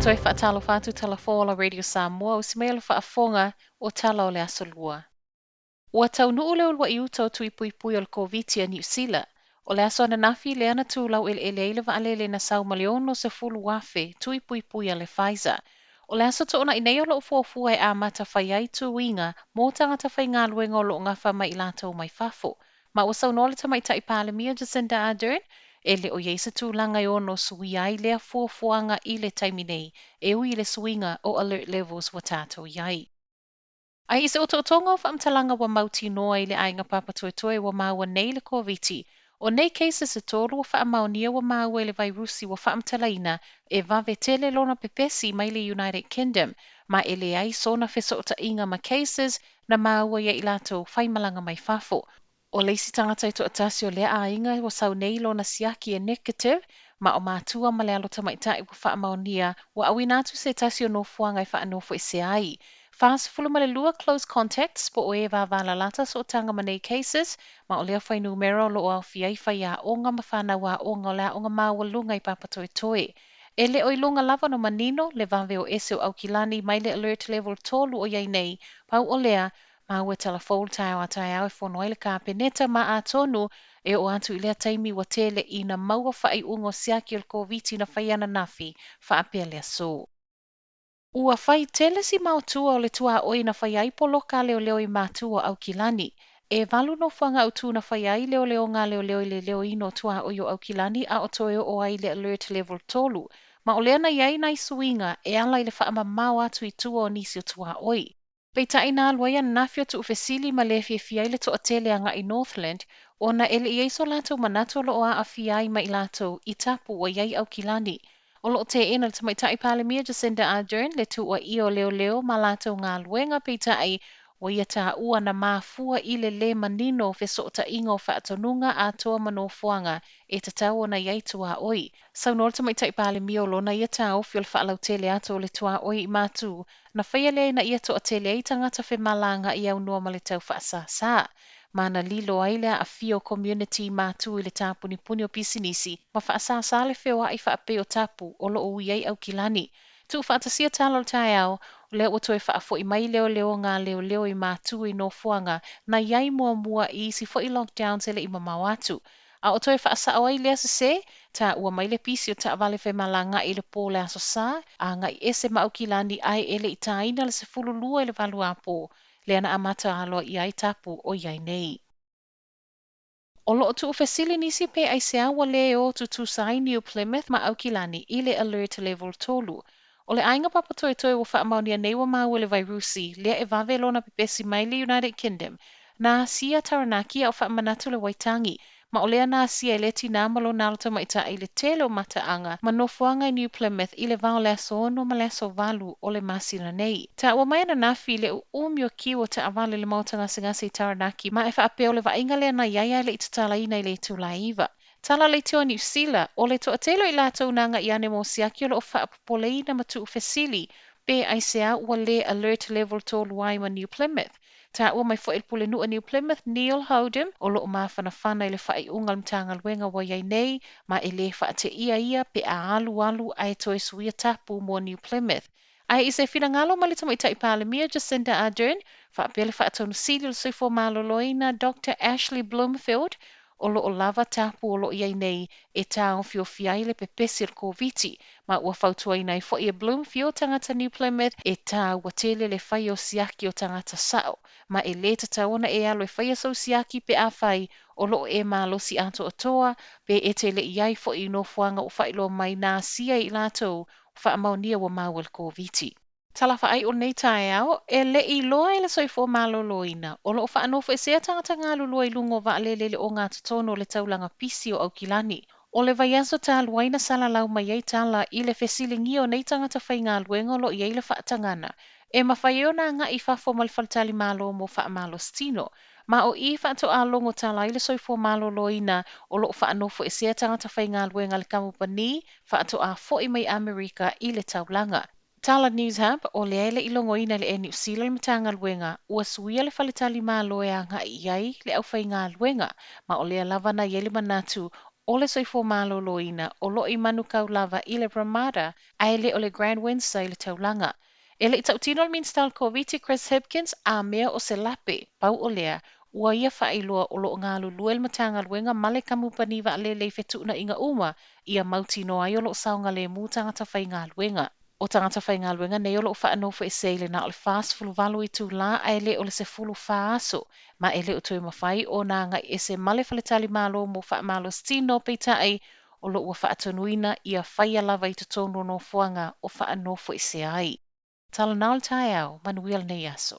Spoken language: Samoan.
Toe faatalofa atu Talafola Radio Samoa usi mai le faafofoga o tala o le Aso Lua. Ua taunuu le uluai uta o tui puipui o le Koviti a Niu Sila. O le aso ananafi lea na tu laueleele ai le vaalele na sau ma le 60,000 tui puipui a le Pfizer. O le aso Toonai nei o loo fuafua e amata fai ai tuiga mo tagata faigaluega o loo gafa ma i latou mai fafo. Ma ua saunoa le Tamaitai Palemia Jacinda Ardern, e le o i ai se tulaga e ono suia ai lea fuafuaga i le taimi nei, e ui i le suiga o alert levels ua tatou i ai. Ae i se otootoga o faamatalaga ua mautinoa i le aiga Papatoetoe ua maua nei le Koviti, o nei cases e tolu ua faamaonia ua maua i le vairusi ua faamatalaina e vave tele lona pepesi mai le United Kingdom, ma e leai sona fesootaiga ma cases na maua ia i latou faimalaga mai fafo. O le isi tagata e toatasi o lea aiga ua sau nei lona siaki e negative, ma o matua ma le alo tamaitai ua faamaonia ua auina atu se tasi o nofoaga e faanofoesea ai. 42 close contacts po o e vavalalata sootaga ma nei cases, ma o lea fuainumera o loo aofia ai faiaoga ma fanau aoga o le aoga maualuga i Papatoetoe. E le o iloga lava ona manino le vave o ese o Aukilani mai le alert level 3 o i ai nei, pau o lea, maua e talafou le taeao a taeao e fono ai le Kapeneta ma atonu e oo atu i lea taimi ua tele ina maua faaiuga o siaki o le Koviti na fai ananafi faapea le aso. Ua fai tele si maotua o le tuaoi na fai ai poloka a leoleo i Matu o Aukilani. E valu nofoaga autu na fai ai leoleoga a leoleo i le leoina o tuaoi o Aukilani a o toe oo ai i le alert level 3. Ma o lea na i ai nai suiga e ala i le faamamao atu i tua o nisi o tuaoi. Peitai na alu ai ananafi o tuufesili ma le fiafia ai le toatele agai i Northland, ona e le i ai so latou manatu o loo aafia ai ma i latou i tapu ua i ai Aukilani. O loo teena le Tamaitai Palemia Jacinda Ardern le tuuaia o leoleo ma latou galuega, peitai ua ia taua na mafua i le lē manino o fesootaiga o faatonuga atoa ma nofoaga e tatau ona i ai tuaoi. Saunoa le Tamaitai Palemia o lona ia taofi o le faalautele atu o le tuaoi i Matu na faia lea ina ia toatele ai tagata femalagaai aunoa ma le tau faasāsā. Ma na lilo ai le aafia o community i Matu i le tāpunipuni o pisinisi ma faasāsā le feoai faapei o tapu o loo ui ai Aukilani. Tuufaatasia tala o le taeao, o lea ua toe faafoi mai leoleoga a leoleo i Matu i nofoaga na i ai muamua i isi foi lockdowns e le i mamao atu. A o toe faasao ai lea sesē, taua mai le pisi o taavale femalagaai i le pō o le Aso Sa, agai ese ma Aukilani ae e le i tāina le 12 i le 8 apo, lea na amata aloaia ai tapu o i ai nei. O loo tuufesili nisi pe aisea ua lē o tutusa ai New Plymouth ma Aukilani i le alert level 3. O le aiga Papatoetoe ua faamaonia nei ua maua i le vairusi lea e vave lona pepesi mai le United Kingdom na asia Taranaki a o faamanatu le Waitangi. Ma o lea na asia e lea tinā ma lona alo tamaitai i le tele o mataaga ma nofoaga i New Plymouth i le va o le aso 6 ma le aso 8 o le masina nei. Taua mai ananafi i le uumi o kiu o taavale i le maota gasegase i Taranaki ma e faapea o le vaaiga lea na i ai ae le i tatalaina i le itula e 9. Tala leitioa Niu Sila, o le toatele o i latou na agai ane mo siaki o loo faapopoleina ma tuufesili pe aisea ua lē alert level 3 ai ma New Plymouth. Taua mai foi le Pulenuu o New Plymouth, Neil Howden, o loo mafanafana i le faaiuga a le Matagaluega ua i ai nei, ma e lē faateia ia pe a alualu ae toe suia tapu mo New Plymouth. Ae i se finagalo mai le Tamaitai Palemia Jacinda Ardern, faapea le Faatonu Sili o le Soifua Maloloina Doctor Ashley Bloomfield, o loo lava tapu o loo i ai nei e taofiofia ai le pepesi o le Koviti, ma ua fautuaina ai foi e Bloomfield tagata New Plymouth e tāua tele le fai o siaki o tagata sao, ma e lē tatau ona e alu e faia sou siaki pe afai o loo e malosi atoatoa pe e te le i ai foi i nofoaga ua faailoa mai na asia i latou ua faamaonia ua maua i le Koviti. Tala faaiu o lenei taeao, e le i iloa e le Soifua Maloloina, o lo o faanofoesea tagata galulue i luga o vaalele i le ogatotonu o le taulaga pisi o Aukilani. O le vaiaso talu ai na salalau mai ai tala i le fesiligia o nei tagata faigaluega o lo o i ai le faatagana e mafai ai ona agai i fafo ma le faletalimalo mo faamalositino. Ma o i faatoa logo tala ai le Soifua Maloloina o lo o faanofoesea tagata faigaluega a le kamupani faatoa foi mai Amerika i le taulaga. Tala News Hub, o lea e le i logoina e le Air Niu Sila le Matagaluega, ua suia le faletalimalo e agai i ai le aufaigaluega, ma o lea lava na i ai le manatu o le Soifua Maloloina o lo o i Manukau lava i le Ramada ae le o le Grand Windsor i le taulaga. E le i tautino le Minisita o le Koviti Chris Hipkins a mea o se lape, pau o lea, ua ia faailoa o lo o galulue le Matagaluega ma le Kamupani Vaalele i fetuunaiga uma ia mautinoa ai o lo o saogalemu tagata faigaluega. O tagata faigaluega nei o lo o faanofoesea i le na o le 48 itulā ae le o le 14 aso, ma e le o toe mafai ona agai ese ma le faletalimalo mo faamalositino, peitai o lo o ua faatonuina ia faia lava i totonu o nofoaga o faanofoesea ai. Tala na o le taeao, manuia lenei aso.